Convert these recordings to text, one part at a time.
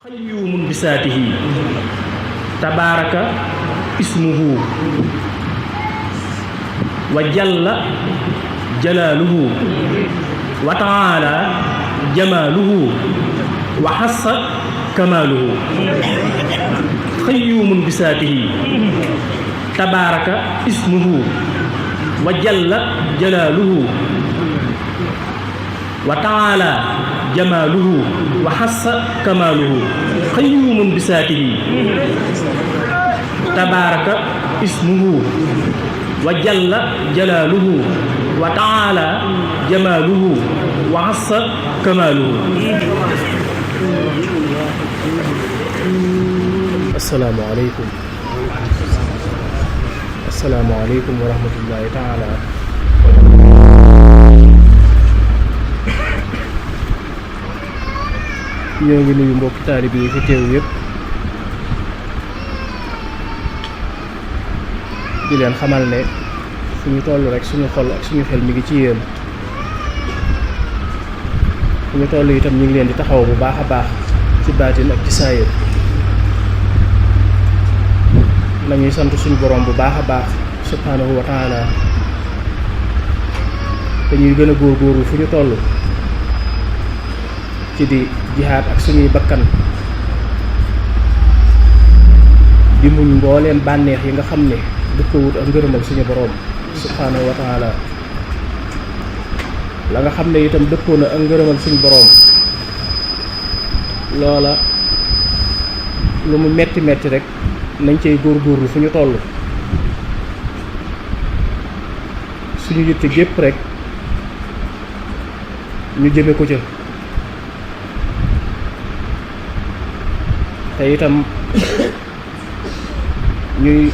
qayyumun bisaatihi tabaaraka ismuhu wa jalla jalaaluhu wa taala jamaaluhu wa hassa kamaaluhu qayyumun bisaatihi tabaaraka ismuhu wa jalla jalaaluhu wa taala jamaaluhu wa hassa kamaaluhu qayyumun bisaatihi tabaaraka ismuhu wa jalla jalaaluhu wa taala jamaaluhu wa hassa kamaaluhu. assalaamu aleykum wa rahmatullahi taala. ñoo ngi nuyu mbokki taalib yi fi teew yëpp di leen xamal ne fu ñu toll rek suñu xol ak suñu xel mi ngi ci yéen. fu ñu toll itam ñu ngi leen di taxaw bu baax a baax ci baatin ak ci saayir. nañuy sant suñu borom bu baax a baax subhanahu wa taala te ñuy gën a góorgóorlu fu ñu toll ci di jihaad ak suñuy bakkan di muñ mbooleem bànneex yi nga xam ne dëppawut ak ngërëmal suñu boroom subhaanahu wa taala. la nga xam ne itam dëppoo na ak ngërëmal suñu boroom loola lu mu metti metti rek nañ cay góorgóorlu fu ñu toll. suñu yitte gépp rek ñu jëme ko ca te itam ñuy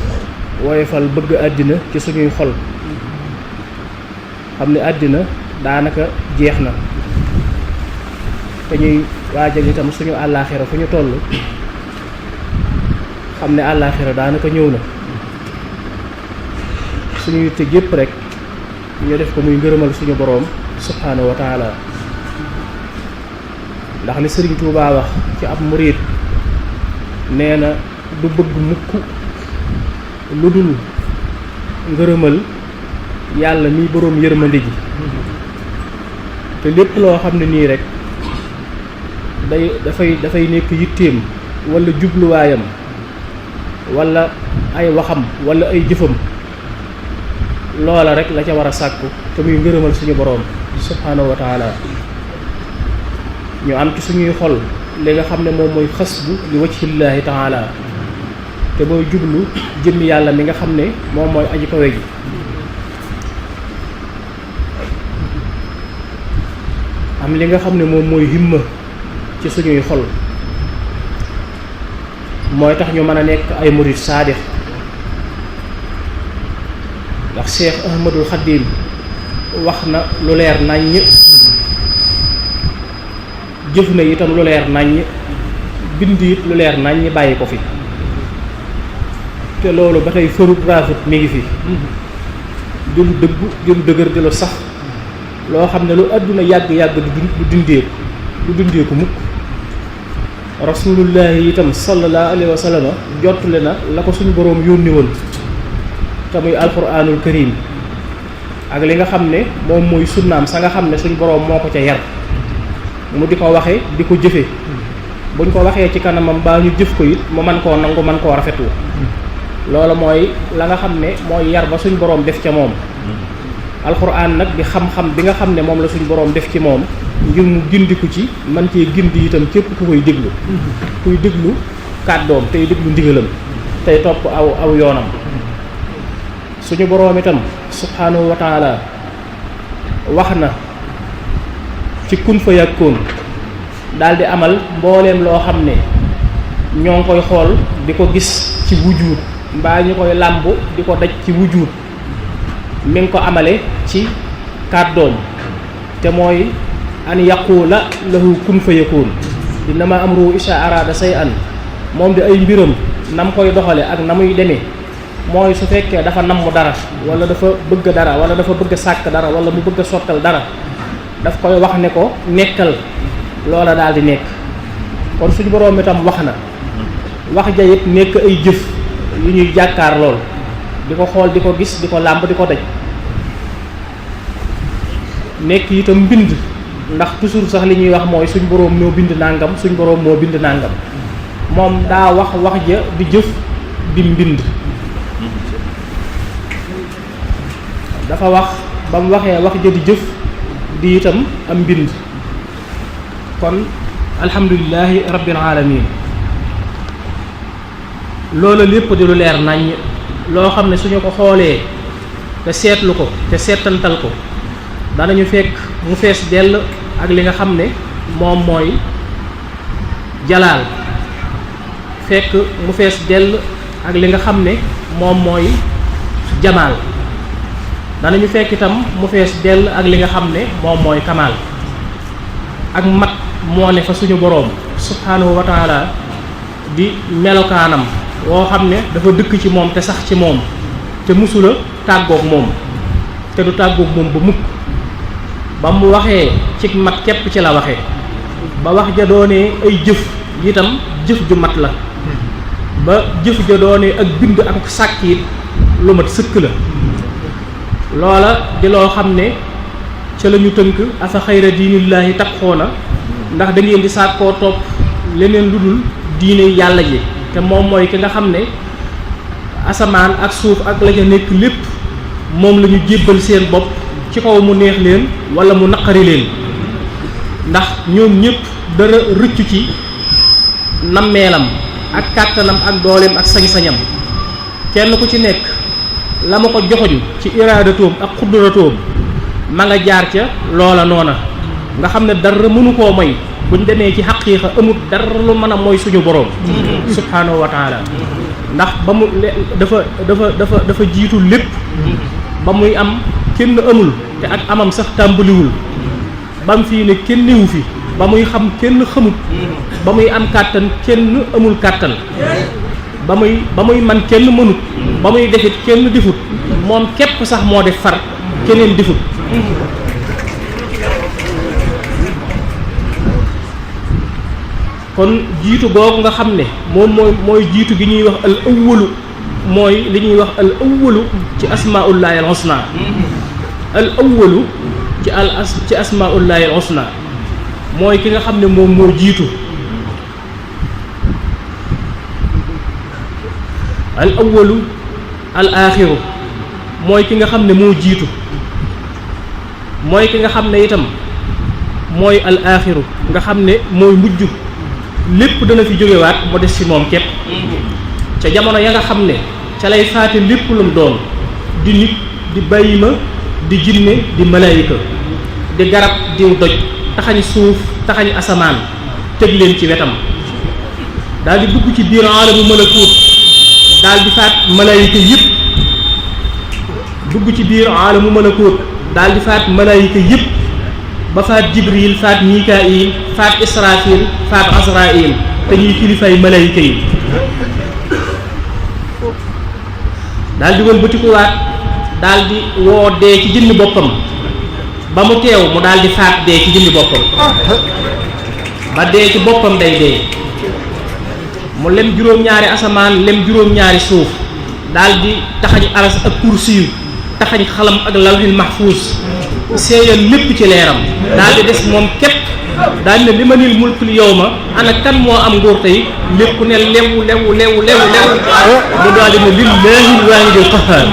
woyofal bëgg àddina ci suñuy xol xam ne àddina daanaka jeex na te ñuy waajal itam suñu àllaaxira fu ñu toll xam ne àllaaxira daanaka ñëw na. suñu yitte gépp rek ñu def ko muy ngërëmal suñu boroom subhaanahu wa taala ndax li Sëriñ Tuubaa wax ci ab murid nee na du bëgg mukk lu dul ngërëmal yàlla mi boroom yërmande ji te lépp loo xam ne nii rek dafay nekk yitteem walla jubluwaayam walla ay waxam walla ay jëfam loola rek la ca war a sàkku te muy ngërëmal suñu boroom subhaanahu wa taala. ñu am ci suñuy xol li nga xam ne moom mooy xas bu li wajhillaahi taala te mooy jublu jëmmi yàlla mi nga xam ne moom mooy aji kawe ji. am li nga xam ne moom mooy himma ci suñuy xol mooy tax ñu mën a nekk ay murid saadix ndax Cheikh Ahmadul Xadim wax na lu leer naññ jëf na itam lu leer naññ bind it lu leer naññ bàyyi ko fi te loolu ba tey fërut raafut mi ngi fi di lu dëggu di lu dëgër di lu sax loo xam ne lu àdduna yàgg-yàgg du dindeeku mukk. rasulullahi itam sallallahu alayhi wa sallam jottule na la ko suñu boroom yónni woon te muy alquranul karim ak li nga xam ne moom mooy sunnaam sa nga xam ne suñu boroom moo ko ca yar mu di ko waxe di ko jëfe buñ ko waxee ci kanamam baa ñu jëf ko it mu man koo nangu man koo rafetlu. loolu mooy la nga xam ne mooy yar ba suñ boroom def ca moom. alxuraan nag di xam-xam bi nga xam ne moom la suñ boroom def ci moom ngir mu gindiku ci man cee gindi itam képp ku koy déglu kuy déglu kàddoom tey déglu ndigalam tey topp aw yoonam. suñu boroom itam subhaanahu wa taala wax na ci kun fa yakkoon daal di amal mbooleem loo xam ne ñoo ngi koy xool di ko gis ci wujuud mbaa ñu koy làmb di ko daj ci wujuud mi ngi ko amale ci kàddoom te mooy an yaqula lahu kun fa yakun innama amruhu isha arada shay'an moom di ay mbiram nam koy doxale ak na muy demee mooy su fekkee dafa namm dara wala dafa bëgg dara wala dafa bëgg sàkk dara wala mu bëgg sottal dara daf koy wax ne ko nekkal loola daal di nekk kon suñu boroom itam wax na wax ja it nekk ay jëf yu ñuy jàkkaar lool di ko xool di ko gis di ko làmb di ko daj nekk itam mbind ndax toujours sax li ñuy wax mooy suñ boroom moo bind nàngam suñ boroom moo bind nàngam moom daa wax ja di jëf di mbind dafa wax ba mu waxee wax ja di jëf di itam am mbind kon alhamdulillahi rabbil alamin loolu lépp di lu leer naññ loo xam ne suñu ko xoolee te seetlu ko te seetantal ko danañu fekk mu fees dell ak li nga xam ne moom mooy jalaal fekk mu fees dell ak li nga xam ne moom mooy jamaal danañu fekk itam mu fees dell ak li nga xam ne moom mooy kamaal ak mat moo ne fa suñu boroom subhanahu wa taala di melokaanam woo xam ne dafa dëkk ci moom te sax ci moom te musula tàggoog moom te du tàggoog moom ba mukk ba mu waxee ci mat képp ci la waxee ba wax ja doonee ay jëf itam jëf ju mat la ba jëf ja doonee ak bind ak sàkk it lu mat sëkk la loola di loo xam ne ca la ñu tënk afa xayra diinillaahi taqoona ndax da ngeen di sàkkoo topp leneen lu dul diine yàlla ji te moom mooy ki nga xam ne asamaan ak suuf ak la ca nekk lépp moom la ñu jébbal seen bopp ci kaw mu neex leen wala mu naqari leen ndax ñoom ñëpp dara rëccu ci nammeelam ak kàttanam ak dooleem ak sañ-sañam kenn ku ci nekk la ma ko joxoñ ci iraadatoom ak xudratoom ma nga jaar ca loola noona nga xam ne dara mënu koo moy buñ demee ci xaqiiqa amut dara lu mën a mooy suñu boroom subhaanahu wa taala ndax ba mu dafa jiitu lépp ba muy am kenn amul te ak amam sax tàmbaliwul ba mu fii ne kenn newu fi ba muy xam kenn xamut ba muy am kàttan kenn amul kàttan ba muy man kenn mënut ba muy defit kenn defut moom képp sax moo def far keneen defut kon jiitu googu nga xam ne moom mooy jiitu gi ñuy wax al awwalu mooy li ñuy wax al awwalu ci asmaullahi al husna al awwalu ci asmaullahi al husna mooy ki nga xam ne moom moo jiitu al awwalu al aaxiru mooy ki nga xam ne moo jiitu mooy ki nga xam ne itam mooy al aaxiru nga xam ne mooy mujj lépp dana fi jógewaat mu des ci moom képp ca jamono ya nga xam ne ca lay faate lépp lu mu doon di nit di bayima di jinne di malaayika di garab diw doj taxañ suuf taxañ asamaan tëj leen ci wetam daal di dugg ci biir aalamu malakuut daal di faat malaayika yëpp dugg ci biir aalamu malakuut daal di faat malaayika yëpp ba faat jibril faat mikail faat israfil faat azrail te ñuy kilifay malayka yi daal di wëlbatikuwaat daal di woo dee ci jëmmi boppam ba mu teew mu daal di faat dee ci jëmmi boppam ba dee ci boppam day dee mu lem juróom-ñaari asamaan lem juróom-ñaari suuf daal di taxañ aras ak kursiyu taxañ xalam ak lawhil mahfuus seeyal lépp ci leeram daal di des moom képp daal ne li ma nil mulkul yawma ana kan moo am nguur tey lépp ne lewu mu daal di ne lillahi alwaahidil qahhaar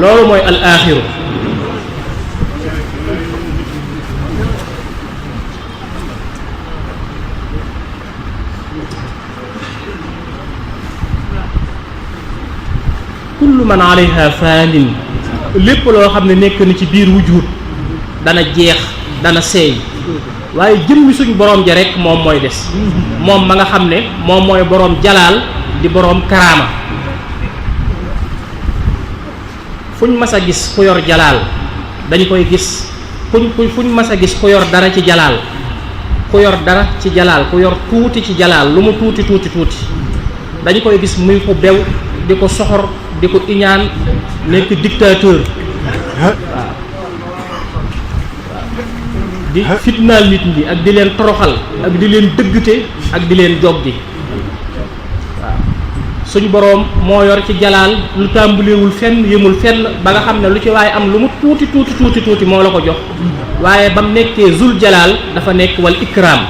loolu mooy al aaxiru kullu man alayha faanin lépp loo xam ne nekk na ci biir wujud dana jeex dana seey waaye jëmmi suñ borom ja rek moom mooy des moom ma nga xam ne moom mooy borom jalaal di borom karaama fuñ mas a gis ku yor jalaal dañ koy gis fuñ mas a gis ku yor dara ci jalaal ku yor dara ci jalaal ku yor tuuti ci jalaal lu mu tuuti dañ koy gis muy ko bew di ko soxor di ko iñaan nekk dictateur waaw di fitnaal nit ñi ak di leen toroxal ak di leen dëggte ak di leen joggi waaw suñu boroom moo yor ci jalaal lu tàmbalewul fenn yëmul fenn ba nga xam ne lu ci waaye am lu mu tuuti moo la ko jox waaye ba mu nekkee zul jalaal dafa nekk wal ikraam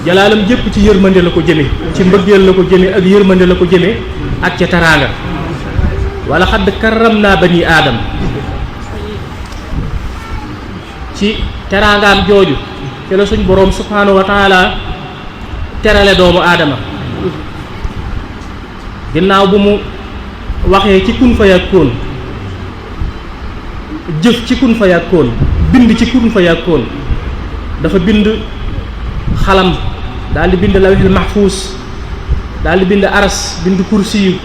jalaalam jëpp ci yërmande la ko jëme ci mbëggeel la ko jëme ak yërmande la ko jëme ak ca taraanga wala xadd karram naa bani aadam ci teraangaam jooju ci la suñ boroom subhaanahu wa taala terale doomu aadama ginnaaw bu mu waxee ci kun fa yakkoon jëf ci kun fa yakkoon bind ci kun fa yakkoon dafa bind xalam daal di bind lawhil mahfuus daal di bind aras bind kursiyu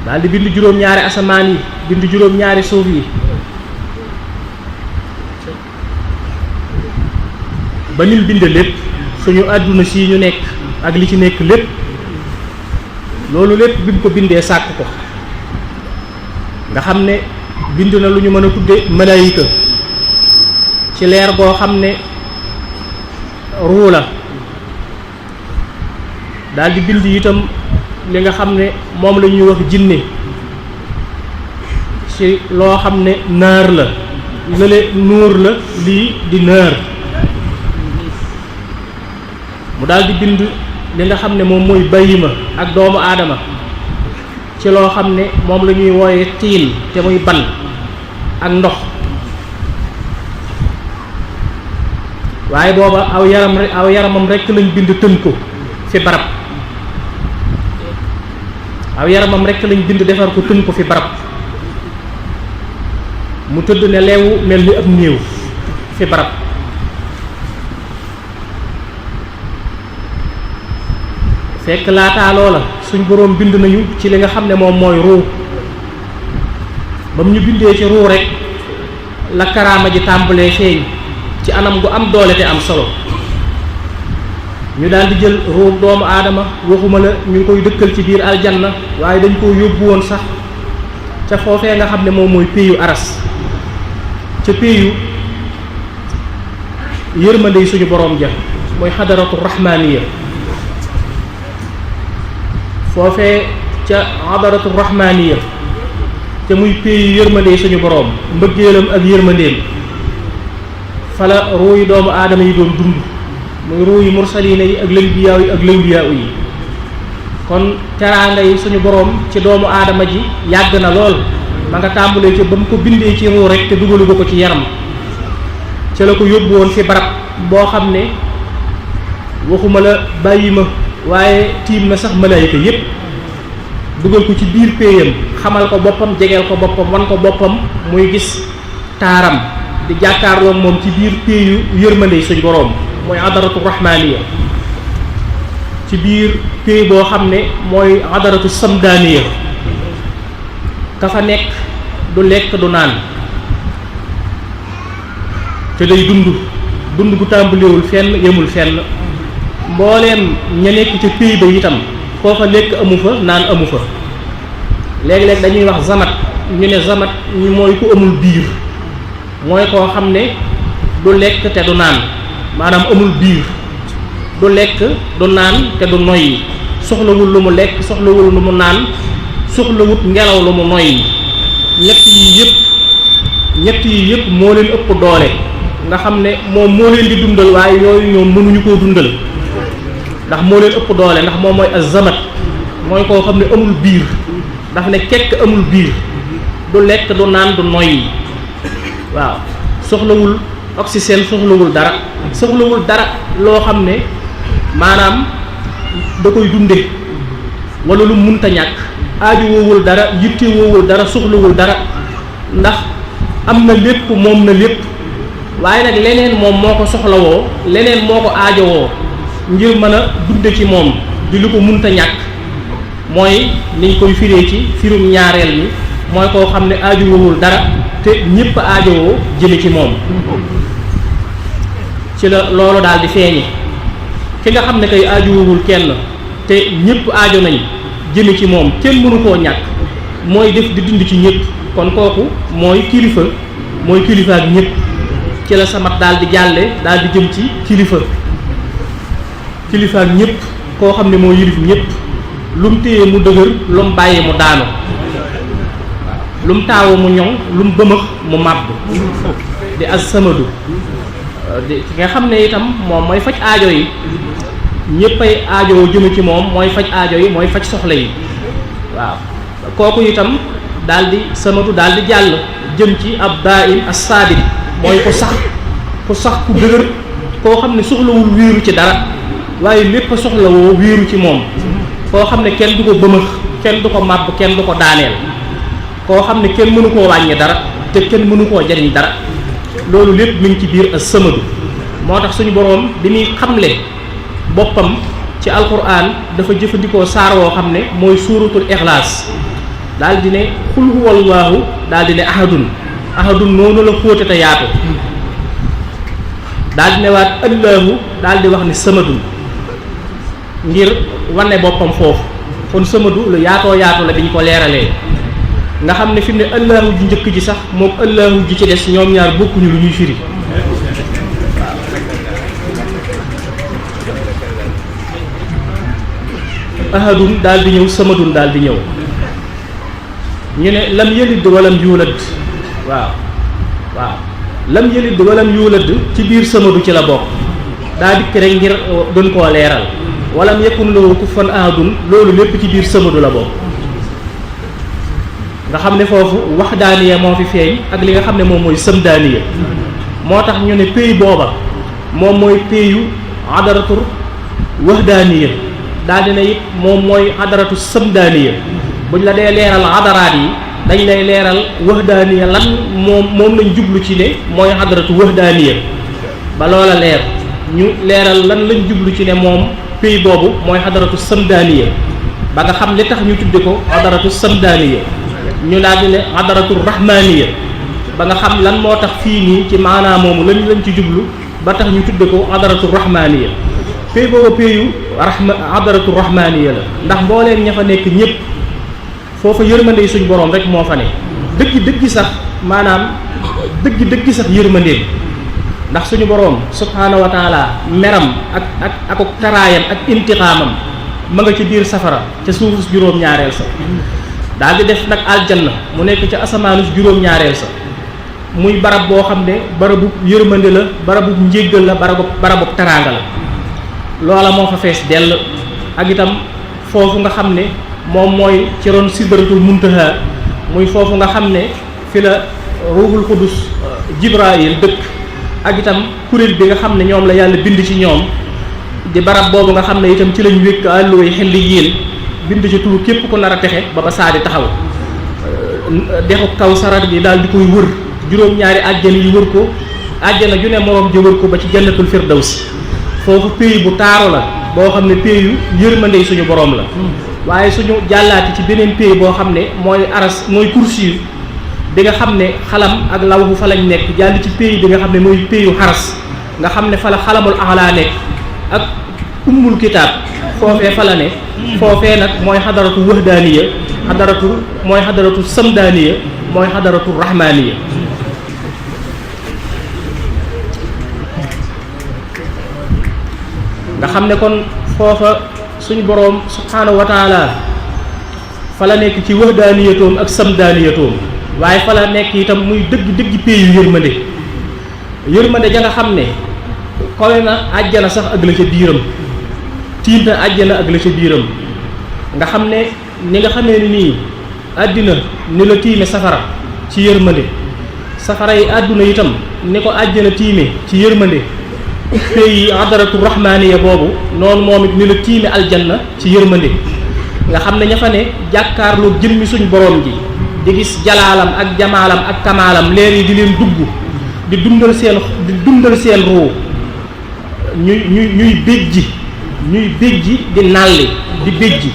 daal di bind juróom-ñaari asamaan yi bind juróom-ñaari suuf yi ba nim bind lépp suñu àdduna si ñu nekk ak li ci nekk lépp loolu lépp bi mu ko bindee sàkk ko nga xam ne bind na lu ñu mën a tudde malaayika ci leer goo xam ne ruu la daal di bind itam li nga xam ne moom la ñuy wax jinne ci loo xam ne naar la lële nuur la lii di naar mu daal di bind li nga xam ne moom mooy bayima ak doomu aadama ci loo xam ne moom la ñuy wooye tiin te muy ban ak ndox waaye booba aw yaramam rekk lañ bind tën ko fi barab aw yaramam rekk lañ bind defar ko tën ko fi barab mu tëdd ne leewu mel ni ab néew fi barab fekk laataa loola suñ boroom bind nañu ci li nga xam ne moom mooy ruu ba mu ñu bindee ci ruu rekk la karaama ji tàmbalee feeñ ci anam gu am doole te am solo ñu daal di jël ruu doomu aadama waxuma la ñu koy dëkkal ci biir aljanna waaye dañ koo yóbbu woon sax ca foofee nga xam ne moom mooy péeyu aras ca péeyu yërmande yi suñu boroom ja mooy xadaratu rahmaniya foofee ca xadaratu rahmaniya te muy péeyu yërmande yi suñu boroom mbëggeelam ak yërmandeem fala ruu yi doomu aadama yi doon dund muy ruu yi mursaliina yi ak lëmbiyaaw yi ak lëmbiyaaw yi kon teraanga yi suñu boroom ci doomu aadama ji yàgg na lool ba nga tàmbalee ci ba mu ko bindee ci ruu rek te dugalu ko ci yaram ca la ko yóbbu woon fi barab boo xam ne waxuma la bàyyi ma waaye tiim na sax malaayika yépp dugal ko ci biir péeyam xamal ko boppam jegeel ko boppam wan ko boppam muy gis taaram di jàkkaarloo moom ci biir péeyu yërmande yi suñ boroom mooy adaratu rahmaniya ci biir péey boo xam ne mooy adaratu samdaniya ka fa nekk du lekk du naan te day dund gu tàmbalewul fenn yemul fenn mbooleem ña nekk ca péey ba itam foofa lekk amu fa naan amu fa léeg-léeg dañuy wax zamat ñu ne zamat ñi mooy ku amul biir mooy koo xam ne du lekk te du naan maanaam amul biir du lekk du naan te du noyyi soxlawul lu mu lekk soxlawul lu mu naan soxlawut ngelaw lu mu noyyi ñett yi yëpp moo leen ëpp doole nga xam ne moom moo leen di dundal waaye yooyu ñoom mënuñu koo dundal ndax moo leen ëpp doole ndax moom mooy azamat mooy koo xam ne amul biir daf ne kekk amul biir du lekk du naan du noyyi waaw soxlawul oxygène soxlawul dara loo xam ne maanaam da koy dunde wala lu munta ñàkk aaju woowul dara yitte woowul dara soxlawul dara ndax am na lépp moom na lépp waaye nag leneen moom moo ko soxlawoo leneen moo ko aajowoo ngir mën a dunde ci moom di lu ko munta ñàkk mooy niñ koy firee ci firum ñaareel mi mooy koo xam ne aajowul dara te ñépp aajowoo jëme ci moom ci la loolu daal di feeñe ki nga xam ne kay aajowul kenn te ñépp aajo nañ jëme ci moom kenn mënu koo ñàkk mooy def di dund ci ñëpp kon kooku mooy kilifa ak ñëpp ci la samat daal di jàlle daal di jëm ci kilifa ak ñëpp koo xam ne moo yilif ñëpp lu mu téye mu dëgër lu mu bàyyi mu daanu lu mu taawu mu ñoŋ lu mu bëmëx mu màbb di as-samadu di ki nga xam ne itam moom mooy faj aajo yi ñëppay aajo jëme ci moom mooy faj aajo yi mooy faj soxla yi waaw kooku itam daal di samadu daal di jàll jëm ci ab daa'im as-saabit mooy ku sax ku dëgër koo xam ne soxlawul wéeru ci dara waaye lépp soxlawoo wéeru ci moom koo xam ne kenn du ko bëmëx kenn du ko màbb kenn du ko daaneel koo xam ne kenn mënu koo wàññi dara te kenn mënu koo jariñ dara loolu lépp mi ngi ci biir as-samadu moo tax suñu boroom bi muy xamle boppam ci alquran dafa jëfandikoo saar woo xam ne mooy suuratul ixlaas daal di ne xul huwallaahu daal di ne ahadun noonu la xóote te yaatu daal di ne waat allaahu daal di wax ne samadun ngir wane boppam foofu kon samadu lu yaatoo yaatu la bi ñu ko leeralee nga xam ne fi mu ne allaahu ji njëkk ji sax moom allaahu ji ci des ñoom ñaar bokkuñu lu ñuy firi ahadun daal di ñëw samadun daal di ñëw ñu ne lam yalid walam yuulad waaw lam yalid walam yuulad ci biir samadu ci la bokk daa dikk rek ngir gën koo leeral walam yakun lahu kufuwan ahadun loolu lépp ci biir samadu la bokk nga xam ne foofu waxdaaniya moo fi feeñ ak li nga xam ne moom mooy samdaaniya moo tax ñu ne pays booba moom mooy payu adaratur waxdaaniya daal dina it moom mooy adaratu samdaaniya buñ la dee leeral adaraat yi dañ lay leeral waxdaaniya lan moom lañ jublu ci ne mooy adaratu waxdaaniya ba loola leer ñu leeral lan lañ jublu ci ne moom pays boobu mooy adaratu samdaaniya ba nga xam li tax ñu tudde ko adaratu samdaaniya ñu daal di ne adaratu rahmaaniya ba nga xam lan moo tax fii nii ci maanaam moomu lañ ci jublu ba tax ñu tudde ko adaratu rahmaaniya pays boobu payu adaratu rahmaaniya la ndax mbooleen ña fa nekk ñëpp foofa yërmande yi suñ boroom rek moo fa ne dëggi sax maanaam dëggi sax yërmandeem ndax suñu boroom subhaanahu wa taala meram ak taraayam ak intiqaamam ma nga ci biir safara ca suufu juróom-ñaareel sa daal di def nag aljanna mu nekk ca asamaanu juróom-ñaareel sa muy barab boo xam ne barabu yërmande la barabu njéggal la barabu taraanga la loola moo fa fees dell ak itam foofu nga xam ne moom mooy ci ron sidratul muntaha muy foofu nga xam ne fi la ruuxul qudus jibrail dëkk ak itam kuréel bi nga xam ne ñoom la yàlla bind ci ñoom di barab boobu nga xam ne itam ci lañ wékk àlluway xelli yéen bind ci turu képp ku nar a texe ba saa di taxaw dexu kaw sarat gi daal di koy wër juróom-ñaari àjjana yi wër ko àjjana ju ne moroom ji wër ko ba ci jannatul firdaws foofu pays bu taaru la boo xam ne pays yu yërmande suñu borom la waaye suñu jàllaati ci beneen pays boo xam ne mooy aras mooy kursi bi nga xam ne xalam ak lawhu fa lañ nekk jàll ci pays bi nga xam ne mooy pays yu xaras nga xam ne fa la xalamul ala nekk ak ummul kitaab foofee fa la ne foofee nag mooy xadaratu wahdaaniya mooy xadaratu samdaaniya mooy xadaratu rahmaaniya nga xam ne kon foofa suñu boroom subhaanahu wa taala fa la nekk ci wahdaaniyatoom ak samdaaniyatoom waaye fa la nekk itam muy dëgg pay yu yërmande ja nga xam ne kowe na àjjana sax ak la ca biiram tiim na àjjana ak la ca biiram nga xam ne ni nga xamee ni nii àddina ni la tiime safara ci yërmande safara yi àdduna itam ni ko àjjana tiime ci yërmande pays adaratu rahmaaniya boobu noonu moom it ni la tiime aljanna ci yërmande nga xam ne ña fa ne jàkkaarloo jëmmi suñ borom ji di gis jalaalam ak jamaalam ak kamaalam leer yi di leen dugg di dundal seen ruu ñuy béjji di nalli di béjji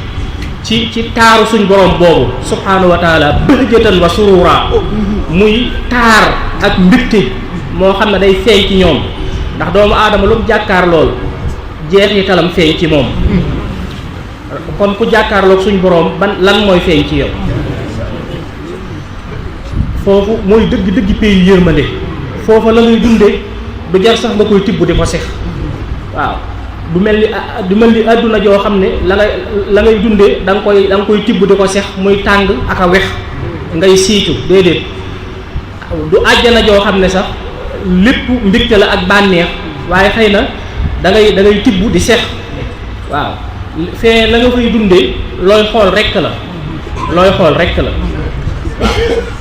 ci taaru suñ borom boobu subhaanahu wa taala bëhjatan wa surura muy taar ak mbégte moo xam ne day feeñ ci ñoom ndax doomu aadama lu mu jàkkaar lool jeexitalam feeñ ci moom kon ku jàkkaarloog suñu boroom lan mooy feeñ ci yow. foofu mooy dëgg pays yërmande foofa la ngay dundee du jar sax nga koy tibb di ko sex waaw du mel ni àdduna joo xam ne la ngay dundee da nga koy tibb di ko sex muy tàng ak a wex ngay siicu déedéet du àjjana joo xam ne sax lépp mbégte la ak bànneex waaye xëy na da ngay tibb di sex waaw fee la nga fay dundee looy xool rekk la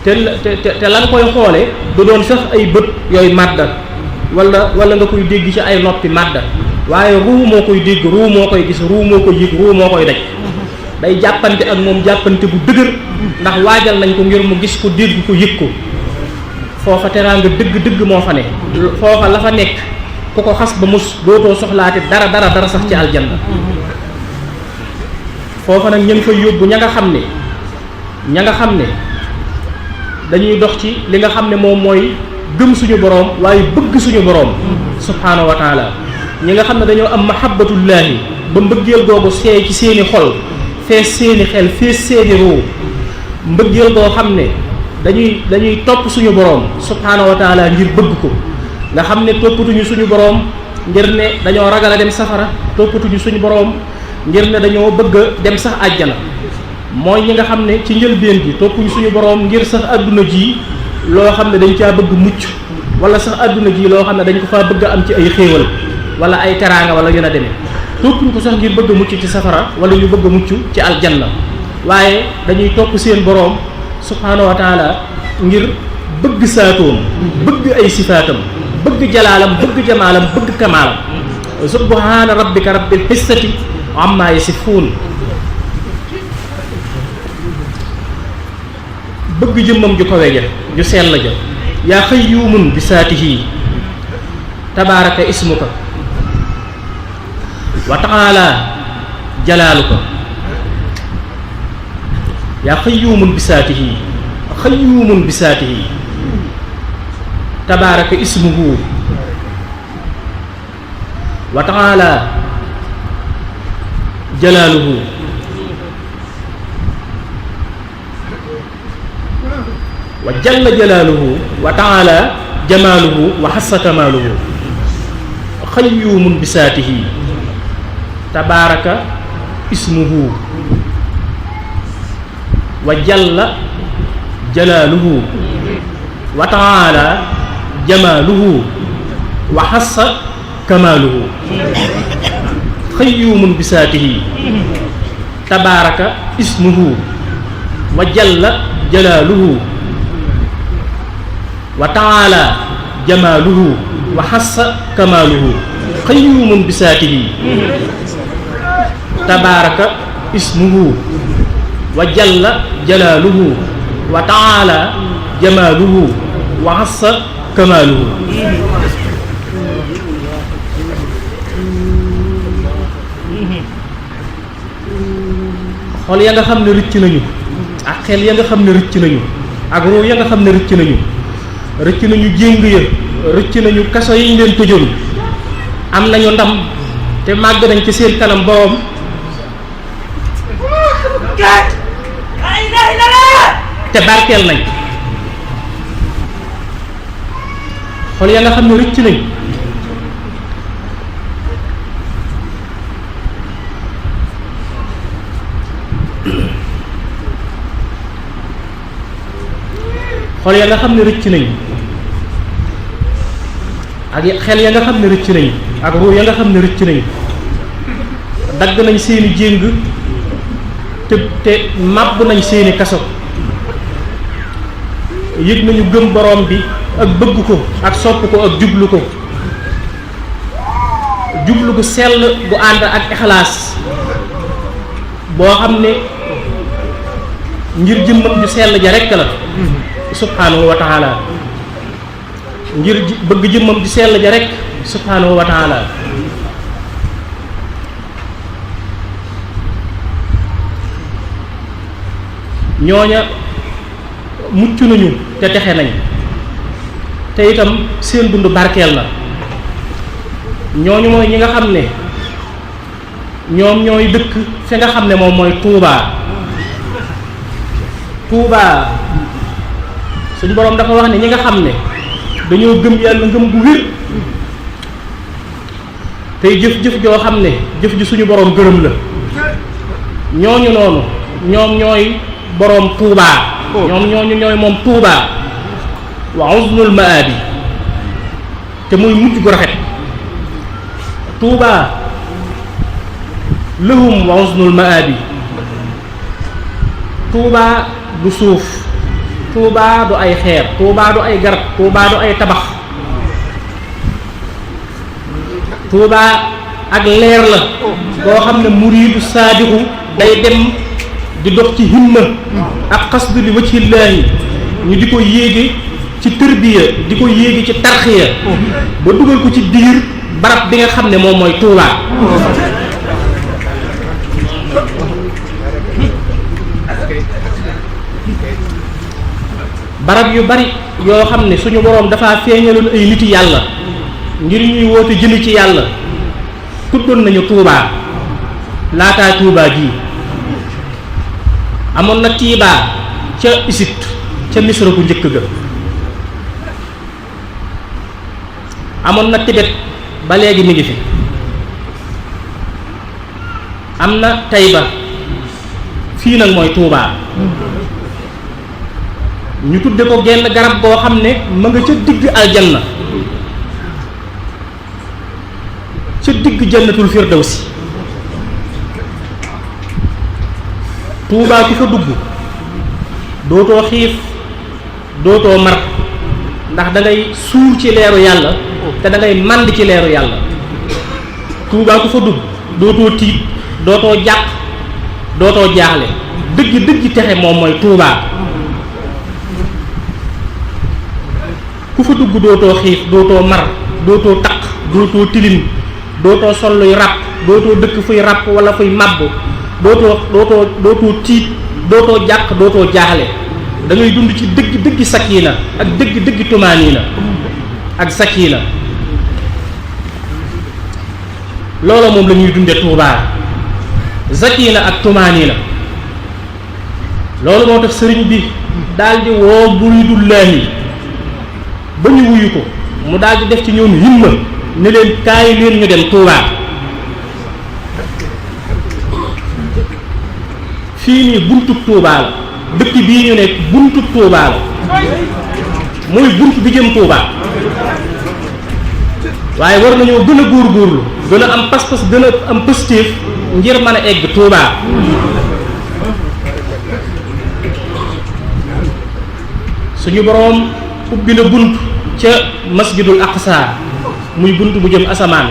te la nga koy xoolee du doon sax ay bët yooyu màdda wala nga koy dégg ci ay noppi màdda waaye ruu moo koy dégg ruu moo koy gis ruu moo koy yëg ruu moo koy daj day jàppante ak moom jàppante bu dëgër ndax waajal nañ ko ngir mu gis ko dégg ko yëg ko foofa teraanga dëgg moo fa ne foofa la fa nekk ku ko xas ba mus dootoo soxlaati dara sax ci aljanna foofa nag ñu ngi fay yóbbu ña nga xam ne dañuy dox ci li nga xam ne moom mooy gëm suñu boroom waaye bëgg suñu boroom subhaanahu wa taala ñi nga xam ne dañoo am mahabbatullaahi ba mbëggeel googu seey ci seeni xol fees seeni xel fees seeni ruu mbëggeel goo xam ne dañuy topp suñu boroom subhaanahu wa taala ngir bëgg ko nga xam ne toppatuñu suñu boroom ngir ne dañoo ragal a dem safara toppatuñu suñu boroom ngir ne dañoo bëgg a dem sax àjjana mooy ñi nga xam ne ci njëlbeen gi toppuñu suñu boroom ngir sax àdduna ji loo xam ne dañ caa bëgg mucc wala sax àdduna ji loo xam ne dañ ko faa bëgg a am ci ay xéewal wala ay teraanga wala yu na demee toppuñu ko sax ngir bëgg a mucc ci safara wala ñu bëgg a mucc ci aljanna waaye dañuy topp seen boroom subhaanahu wa taala ngir bëgg saatoom bëgg ay sifaatam bëgg jalaalam bëgg jamaalam bëgg kamaalam subhaana rabbika rabbil izzati amma yasifuun bëgg jëmmam ju kawe ja ju sell ja yaa xayyuumun bi saatihi tabaaraka ismuka wa taala jalaaluka yaa xayyuumun bi saatihi tabaaraka ismuhu wa taala jalaaluhu wa jalla jalaaluhu wa taala jamaaluhu wa xassa kamaaluhu xayyuumun bi saatihi tabaaraka ismuhu wa jalla jalaaluhu wa taala jamaaluhu wa xassa kamaaluhu xayyuumun bi saatihi tabaaraka ismuhu wa jalla jalaaluhu wa taala jamaaluhu wa xassa kamaaluhu xayyuumun bi saatihi tabaaraka ismuhu wa jalla jalaaluhu wa taala jamaaluhu wa xassa kamaaluhu xol ya nga xam ne rëcc nañu ak xel ya nga xam ne rëcc nañu ak ruu ya nga xam ne rëcc nañu jéng ya rëcc nañu kaso yi ñu leen tëjoon am nañu ndam te màgg nañ ci seen kanam boroom te barkeel nañ xol ya nga xam ne rëcc nañ xol ya nga xam ne rëcc nañ ak xel ya nga xam ne rëcc nañ ak ruu ya nga xam ne rëcc nañ dagg nañ seeni jéng te màbb nañ seeni kaso yëg nañu gëm borom bi ak bëgg ko ak sopp ko ak jublu gu sell bu ànd ak ixlaas boo xam ne ngir jëmmam ju sell ja rekk la subhaanahu wa taala ngir bëgg jëmmam ju sell ja rekk subhaanahu wa taala ñooña mucc nañu te texe nañ te itam seen dund barkeel na ñooñu mooy ñi nga xam ne ñoom ñooy dëkk fi nga xam ne moom mooy Touba suñu boroom dafa wax ne ñi nga xam ne dañoo gëm yàlla ngëm gu wér tey jëf-jëf joo xam ne jëf ji suñu boroom gërëm la ñooñu noonu ñoom ñooy boroom Touba ñooñu ñooy moom Touba wa husnul maabi te muy mujj gu rafet Touba lahum wa husnul maabi Touba du suuf Touba du ay xeer Touba du ay garab Touba du ay tabax Touba ak leer la boo xam ne muriidu saadiqu day dem di dox ci himma ak xasdu li wajhillaahi ñu di ko yéege ci tërbiya di ko yéege ci tarxiya ba dugal ko ci biir barab bi nga xam ne moom mooy Touba barab yu bari yoo xam ne suñu boroom dafa feeñaloon ay niti yàlla ngir ñuy woote jëme ci yàlla tuddoon nañu Touba laataa Touba ji amoon na Tiiba ca Égypte ca Misra ku njëkk ga amoon na Tibet ba léegi mi ngi fi am na Tayba fii nag mooy Touba ñu tudde ko genn garab goo xam ne ma nga ca digg aljanna ca digg jannatul firdawsi Touba ku fa dugg dootoo xiif dootoo mar ndax da ngay suur ci leeru yàlla te da ngay mànd ci leeru yàlla Touba ku fa dugg dootoo tiit dootoo jàq dootoo jaaxle dëgg texe moom mooy Touba ku fa dugg dootoo xiif dootoo mar dootoo taq dootoo tilim dootoo sol luy ràpp dootoo dëkk fuy ràpp wala fuy màbb dootoo tiit dootoo jàq dootoo jaaxle da ngay dund ci dëgg sakina ak dëgg tumaaniina ak sakina loolu moom la ñuy dunde Touba sakina ak tumaaniina loolu moo tax sëriñ bi daldi woo muridullaahi ba ñu wuyu ko mu daldi def ci ñoom himma ne leen kaay leen ñu dem Touba fii nii buntub Touba la dëkk bii ñu nekk buntub Touba la mooy bunt bi jëm Touba waaye war nañoo gën a góorgóorlu gën a am pas-pas gën a am positif ngir mën a egg Touba suñu boroom ubbi na bunt ca masjidul aqsa muy bunt bu jëm asamaan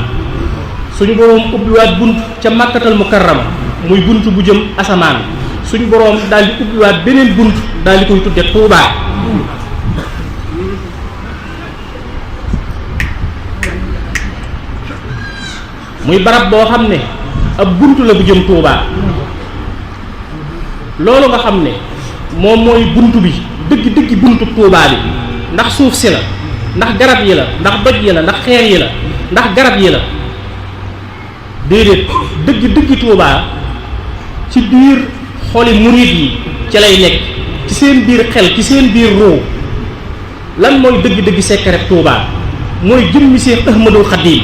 suñu boroom ubbiwaat bunt ca makkatal mukarrama muy bunt bu jëm asamaan suñu boroom daal di ubbiwaat beneen bunt daal di koy tudde Touba muy barab boo xam ne ab bunt la bu jëm Touba loolu nga xam ne moom mooy bunt bi dëgg buntu Touba bi ndax suuf si la ndax garab yi la ndax doj yi la ndax xeer yi la ndax garab yi la déedéet dëgg Touba ci biir xoli murid yi ci lay nekk ci seen biir xel ci seen biir ruu lan mooy dëgg secret Touba mooy jëmmi Seex Ahmadul Xadiim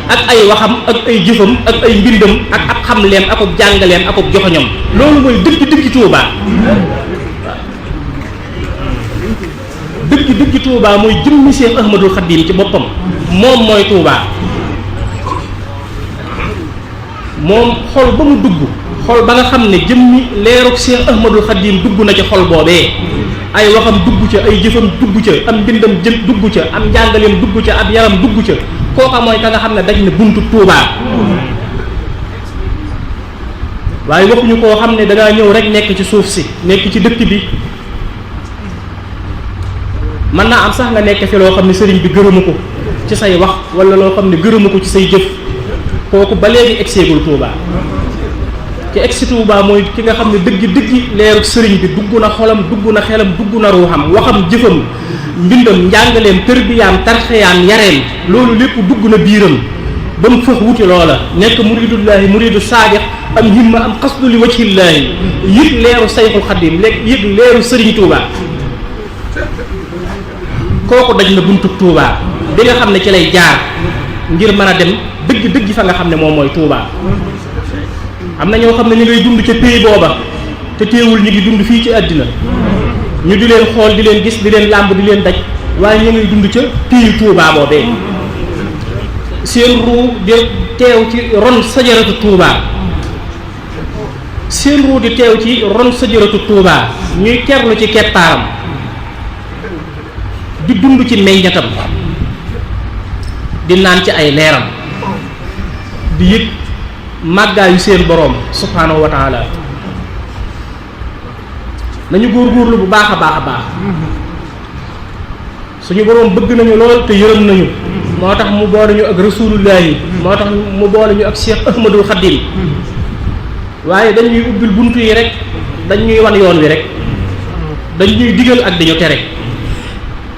ak ay waxam ak ay jëfam ak ay mbindam ak ab xamleem ak ab jàngaleem ak ab joxoñam loolu mooy dëgg Touba dëgg Touba mooy jëmmi Seex Ahmadul Xadiim ci boppam moom mooy Touba moom xol ba mu dugg xol ba nga xam ne jëmmi leeruk Seex Ahmadul Xadiim dugg na ci xol boobee ay waxam dugg ca ay jëfam dugg ca am mbindam dugg ca am njàngaleem dugg ca ab yaram dugg ca kooka mooy ka nga xam ne daj na buntu Touba waaye waxuñu koo xam ne dangaa ñëw rek nekk ci suuf si nekk ci dëkk bi mën naa am sax nga nekk fi loo xam ne sëriñ bi gërëmu ko ci say wax wala loo xam ne gërëmu ko ci say jëf kooku ba léegi egseegul Touba ki egsi Touba mooy ki nga xam ne dëgg leeru sëriñ bi dugg na xolam dugg na xelam dugg na ruuxam waxam jëfam mbindam njàngaleem tërbiyaam tarxiyaam yareem loolu lépp dugg na biiram ba mu fëx wuti loola nekk muridullahi muridu saadiq am himma am xasdu li wajhillaahi yëg leeru sayxul xadim léegi yëg leeru sëriñ Touba kooku daj na buntu Touba bi nga xam ne ci lay jaar ngir mën a dem dëgg fa nga xam ne moom mooy Touba. am na ñoo xam ne ñu ngay dund ca pays booba te teewul ñu ngi dund fii ci àddina ñu di leen xool di leen gis di leen làmb di leen daj waaye ñu ngay dund ca pays Touba boobee seen ruu di teew ci ron sajaratu Touba seen ruu di teew ci ron sajaratu Touba ñuy kerlu ci keppaaram di dund ci meññatam di naan ci ay leeram di yëg màggaayu seen boroom subhaanahu wa taala nañu góorgóorlu bu baax a baax suñu boroom bëgg nañu lool te yërëm nañu moo tax mu boole ñu ak rasulullahi moo tax mu boole ñu ak Cheikh Ahmadul Khadim waaye dañuy ubbil buntu yi rek dañuy wan yoon wi rek dañuy digal ak dañu tere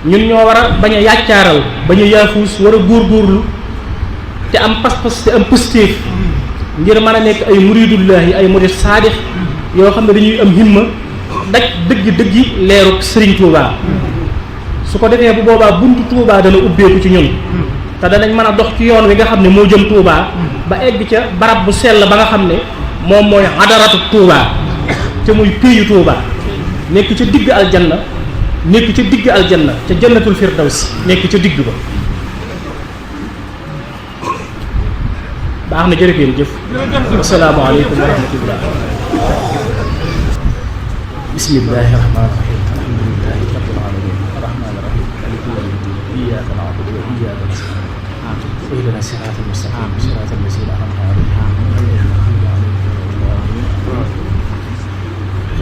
ñun ñoo war a bañ a yàccaaral bañ a yaafuus war a góorgóorlu te am pas-pas te am positif ngir mën a nekk ay muridullahi ay murid saadix yoo xam ne dañuy am himma daj dëgg leeru Serigne Touba su ko defee bu boobaa buntu Touba dana ubbeeku ci ñun te danañ mën a dox ci yoon wi nga xam ne moo jëm Touba ba egg ca barab bu sell ba nga xam ne moom mooy adaratu Touba te muy péyu Touba nekk ca digg aljanna nekk ca digg aljanna ca jannatul firdawsi nekk ca digg ba baax na jërëjëf jëf asalaamaaleykum wa rahmatullah bismillahi rahmaani rahim alhamdulillahi rabbil alamin arrahmaani rahim maliki yawmi ddin iyyaka na'budu wa iyyaka nasta'in ihdina siratal mustaqim siratal lazina an'amta alayhim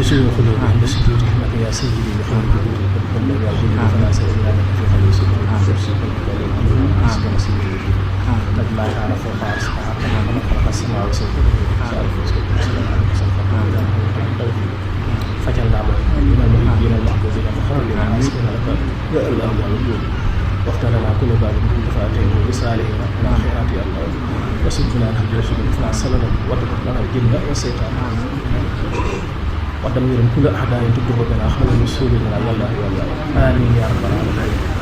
خشوع قلوبهم عند سجودهم يا سيدي بحمد جودك وكل واجب فلا سيدنا لك في خليل سجودك وسبحانك اللهم اسكن سيدي قد لا يعرف خالص حقنا من خلق السماء والارض سالف فجل الله من المحبين المحبوبين مخرجين مسكين لك يا الله يا وجود واختار لنا كل باب كنت فاتحه بصالحين من خيرات يا الله وسبحنا الحمد لله فلا سلام وتقبل لنا الجن والشيطان ودمر كل أعداء تدعو بنا خلال رسولنا والله والله آمين يا رب العالمين